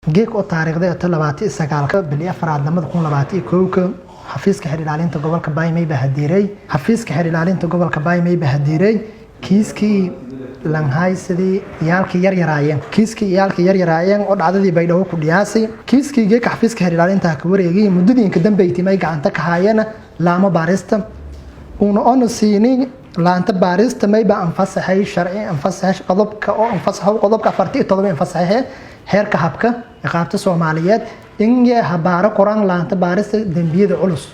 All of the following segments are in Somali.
Geeg oo taariikhda 29-ka bili afraad 2021-ka, xafiiska xeer ilaalinta gobolka Baymay baa hadiiray. Xafiiska xeer ilaalinta gobolka Baymay baa hadiiray kiiskii lanhaysadii iyaalkii yaryaraayeen, kiiskii iyaalkii yaryaraayeen oo dhacdadii Baydhabo ku dhiyaasay. Kiiskii geeka xafiiska xeer ilaalinta ka wareegay. Muddadii inka dambeeytay may gacanta ka haayeen laamo baarista uuna ona siinin. Laanta baarista mayba anfasaxay sharci anfasaxay qodobka oo anfasaxo qodobka 47 anfasaxay Xeerka Habka Ciqaabta Soomaaliyeed in habaaro qoran laanta baarista dembiyada culus.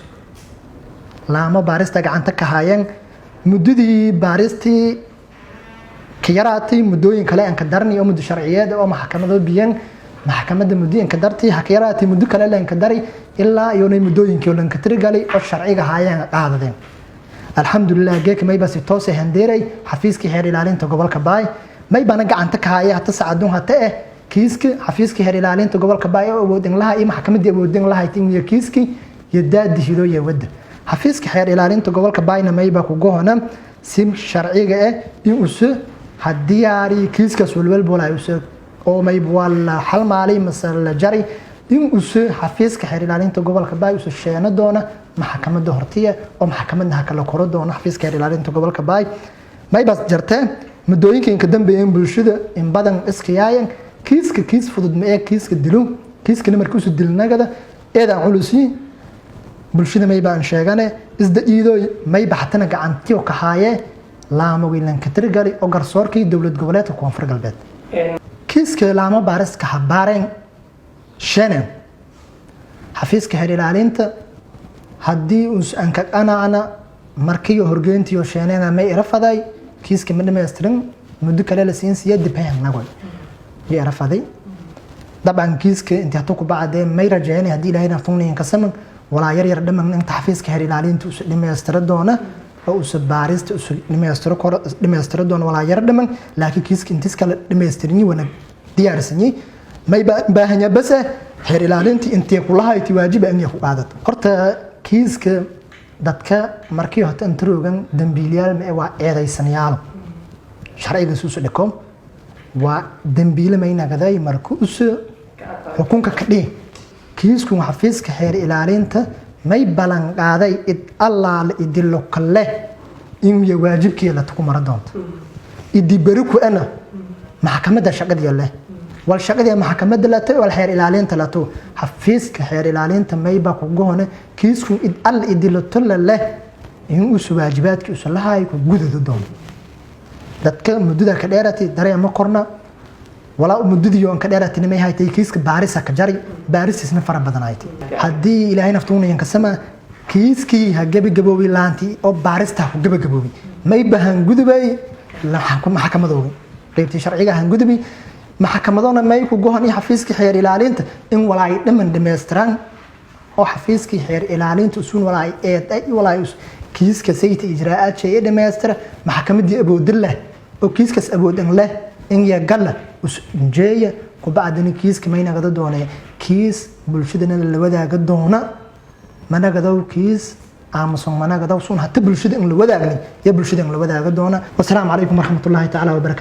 Laamo baarista gacanta ka haayeen muddadii baaristii ka yaraatay, muddooyin kale aan ka darni oo muddo sharciyeed oo maxkamado biyan maxkamadda muddooyinka dartii ha ka yaraatay, muddo kale leen ka dari ilaa iyonay muddooyinkii lanka tirigalay oo sharciga haayeen qaadadeen. Alxamdulilah, geeka mayba si toose handeeray xafiiskii xeer ilaalinta gobolka Baay. Maybana gacanta ka haya hata sacadun hata kiiska xafiiskii xeer ilaalinta gobolka Baay oo awood in laha iyo maxkamadii awood in laha iyo kiiskii iyo daadihido iyo wadda. Xafiiska xeer ilaalinta gobolka Baayna mayba ku gohona si sharciga in uu ha diyaari kiiskaas walwalba use oo mayba waa la xalmaalay mase la jari in use xafiiska xeer ilaalinta gobolka Baay use sheeno doona maxkamadda hortiya oo maxkamadna ha kala koro doono. Xafiiska xeer ilaalinta gobolka Baay maybaas jartee muddooyinka inka dambeeyeen bulshada in badan iskayaayan kiiska kiis fudud ma ee kiiska dilo, kiiskana markii usu dilnagada eedaan culusi. Bulshada maybaan sheegane isda iidooy mayba hatana gacantiyo ka haayee laamawiilanka tirgali oo garsoorkii Dowlad Goboleedka Koonfur Galbeed. Kiiska laamo baariska habaareen shenen xafiiska xeer ilaalinta haddii us anka qanacna markiyo horgeyntiyo sheenena may ira faday kiiska ma dhamaystirin, muddo kale la siin siiya dibhayan nagoy iyo ira faday. Dabcan, kiiska intii hatu ku bacdee may rajeynay haddii Ilaahay naftuunayin ka saman walaa yar yar dhaman inta xafiiska xeer ilaalinta usu dhamaystira doona oo usu baarista usu dhamaystiro kor dhamaystira doona walaa yar dhaman, laakiin kiiska intiis kale dhamaystirinyi wana diyaarsanyi. May baahanya bas xeer ilaalinta intee kulahayti waajiba inay ku qaadato. Horta kiiska dadka markii horta intaroogan dambiilayaal ma waa eedaysanayaal. Sharciga suusu dhiko waa dambiile maynagaday marka usu xukunka ka dhihi. Kiisku xafiiska xeer ilaalinta may ballan qaaday id allaale idilo kale in iyo waajibkii la ku mara doonto. Idi beri ku ana maxkamadda shaqadii leh wal shaqadii maxkamadda lato wal xeer ilaalinta lato. Xafiiska xeer ilaalinta mayba ku gohone kiisku id all idilo tolle leh in uu waajibaadkii usu lahaay ku gudado doono. Dadka muddada ka dheeratay dareema korna walaa muddadii oon ka dheeratay may haytay kiiska baarisa ka jari, baarisiisna fara badan haytay. Haddii Ilaahay naftuunayan kasama kiiskii ha gebagaboobay, laantii oo baarista ku gebagaboobay may bahan gudubay maxkamadooga qaybtii sharciga han gudubay. Maxkamadona may ku gohan iyo xafiiskii xeer ilaalinta in walaay dhaman dhamaystiraan oo xafiiskii xeer ilaalinta usuun walaay eed walaay kiiska sayta ijraa'aad shay dhamaystira, maxkamadii awoodin leh oo kiiskaas awoodan leh in ya galla jeeya. Kubacdina kiiska may nagada doonee kiis bulshadana la wadaaga doona managadow kiis aamusan managadow sun hata bulshada in la wadaagni iyo bulshada in la wadaaga doona. Wasalaamu calaykum waraxmatullaahi tacaala wabarakaatu.